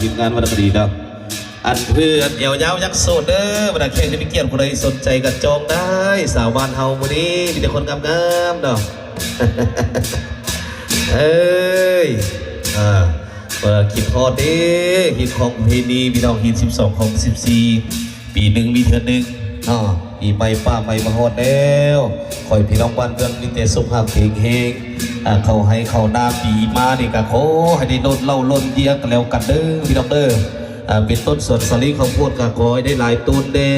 ທີມງານວັນນະຄະດີເນາະ ອັນເພື່ອນແອວຍາວຍັງໂສດເດີ ບັນດາແຂກທີ່ມີກຽດຜູ້ໃດສົນໃຈກໍຈອງໄດ້ ສາວບ້ານເຮົາມື້ນີ້ມີແຕ່ຄົນງາມໆເນາະ ເອີຍ ອ່າ ຄິດຮອດເດ້ ຮີດຄອງປະເພນີ ພີ່ນ້ອງ ຮີດສິບສອງ ຄອງສິບສີ່ ປີໜຶ່ງມີເທື່ອໜຶ່ງເນາະ ປີໃໝ່ຟ້າໃໝ່ມາຮອດແລ້ວ ຂໍໃຫ້ພີ່ນ້ອງບ້ານເມືອງມີແຕ່ສຸຂະພາບແຂງແຮງ ອ່າ ເຂົ້າໄຮ່ເຂົ້ານາ ປີມານີ້ກໍຂໍໃຫ້ໄດ້ລົ້ນເຫຼົ້າລົ້ນເບຍກັນແລ້ວກັນເດີພີ່ນ້ອງເດີ ອ່າ ເປັນຕົ້ນສວນສາລີເຂົ້າໂພດກໍຂໍໃຫ້ໄດ້ຫຼາຍໂຕນແດ່.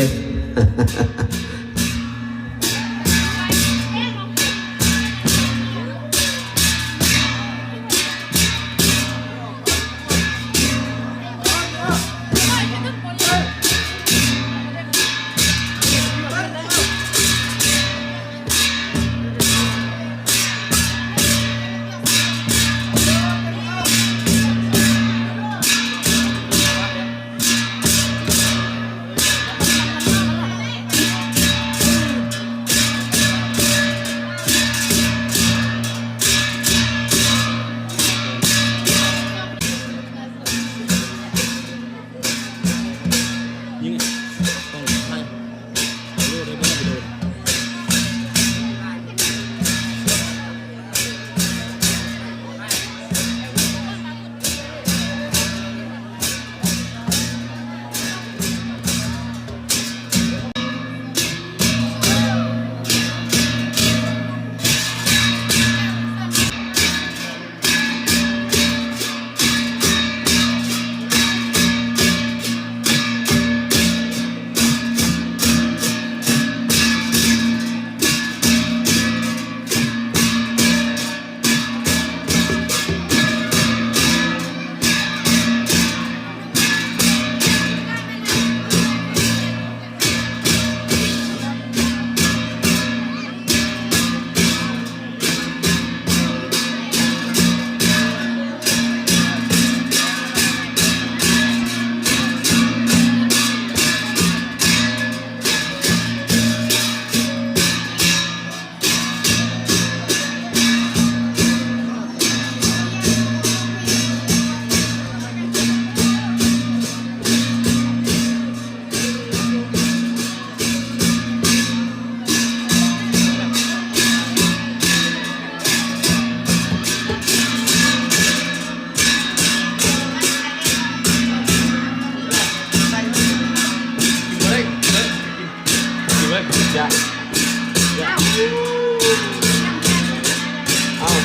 ເອົາ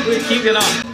ຄືຄິດເນາະ.